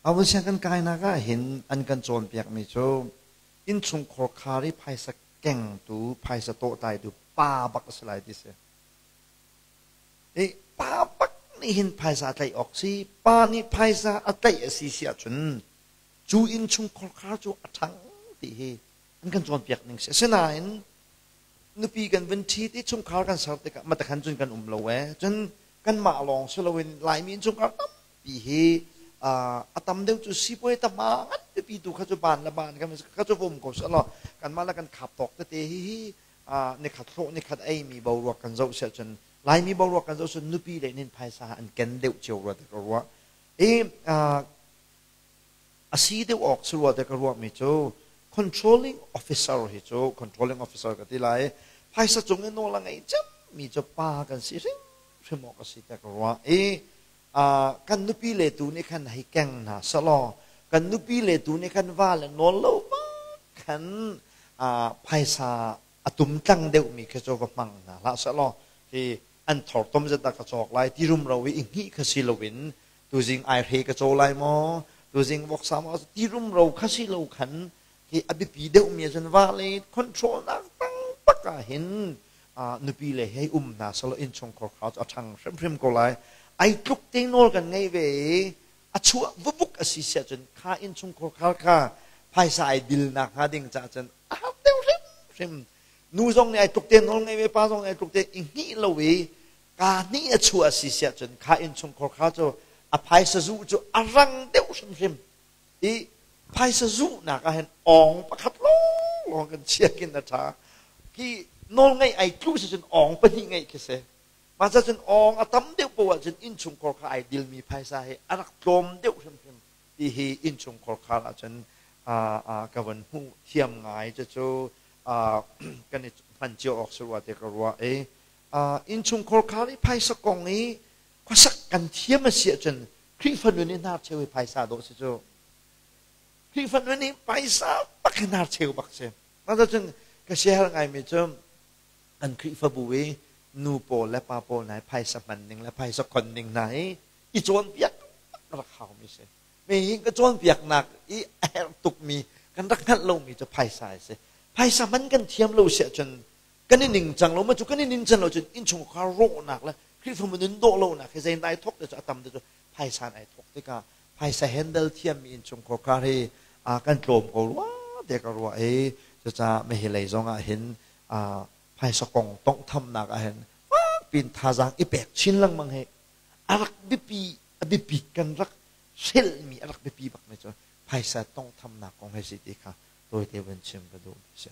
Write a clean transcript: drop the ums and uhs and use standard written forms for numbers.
Bible siang kan kainak ah hin an kan cawnpiakmi cu innchungkhar khar i phaisa kengtu, phaisa tawhtlaitu pa bak a si lai ti si. I pa bak nih hin phaisa a tlaih awk si. Pa nih phaisa a tlaih a si si ahcun cu innchungkhar khar cu a ṭhang ti hi an kan cawnpiak ning si. Asinain nupi kan vun ṭhit i chungkhar kan ser tikah matakhan cun kan um lo ee. Cun kanmah lawng si loin Laimi innchungkhar tampi hi a tam deuh cu sipuai tama ngan pipi tu kha cu ban le ban kan kha cu um ko seh law kanmah le kan khap tawk tete hi hi nikhat hlawh nikhat eimi boruak kan zoh siah cun Laimi boruak kan zoh cun nupi le nin phaisa an ken deuh cio rua te ka ruah i a si deuh awk si rua te ka ruahmi cu controlling officer hi cu controlling officer ka ti lai phaisa cung i nawl a ngei cemmi cu pa kan si hrimhrim awk a si te ka ruah i kan nupi le tu nih khan hei keng hna selaw kan nupi le tu nih khan va le nawl lo khan phaisa a tum tlang deuhmi khi cu va hmang hna hlah selaw hi an thortom zet dah ka cawk lai ti rumro i i hngih kha si loin tuzing aihre ka caw lai maw tuzing voksa maw ti rumro kha si lo khan hi a biapi deuhmi ahcun va le control nak tang tak ah hin nupi le hei um hna selaw innchungkhar kha cu a ṭhang hrimhrim ko lai. Ai tluk te nawl kan ngei ve i a chuah vuvuk a si siah cun kha innchungkhar khar kha phaisa ai dilnak hnga ding caah cun a har deuh hrimhrim. Nu zong nih ai tluk te nawl ngei ve, pa zong nih ai tluk te i hngih lo i kaa hnih a chuah a si siah cun kha innchungkhar kha cu a phaisa zuh cu a rang deuh hrimhrim. I phaisa zuhnak ah hin awng pakhat lawnglawng kan chia khin a ṭha. Khi nawlngaih ai tlu si cun awng pahnih ngeih khi si. Mah ca cun awng a tam deuh poah cun innchungkhar kha ai dilmi phaisa hi a rak tlawm deuh hrimhrim ti hi innchungkhar khar ahcun ka van hmuh thiam ngai. Cucu kan i hman cio awk si rua ti ka ruah i innchungkhar khar i phaisa kong i khuasak kan thiam a si ahcun Khrihfa nun i hnarcheu hi phaisa dawh si cu. Khrihfa nun i phaisa bak hi hnarcheu bak si. Mah cun ka siaherh ngaimi cu kan Khrihfabu i nu pawl le pa pawl hna i phaisa hman ning le phaisa khon ning hna hi i cawnpiak rak haumi si. Mi hi ka cawnpiaknak i a herh tukmi kan rak hngalh lomi cu phaisa a si. Phaisa hman kan thiam lo si ahcun kan i ningcang lo ma cu kan i ningcang lo cun innchungkhar rawhnak le Khrihfabu nun dawh lonak hi zei ai thok te cu a tam te cu phaisa ai thok tikah phaisa handle thiammi innchungkhar kar hi kan tlawm ko rua te ka ruah i cucaah mehi lei zong ah hin phaisa kong tonghthamnak ah hin fakpin thazaang i pek chin lengmang hi a rak biapi a biapi kan rak hrelhmi a rak biapi bakmi cu phaisa tonghthamnak kong he si ti kha tawite vun chim ka duh mi si.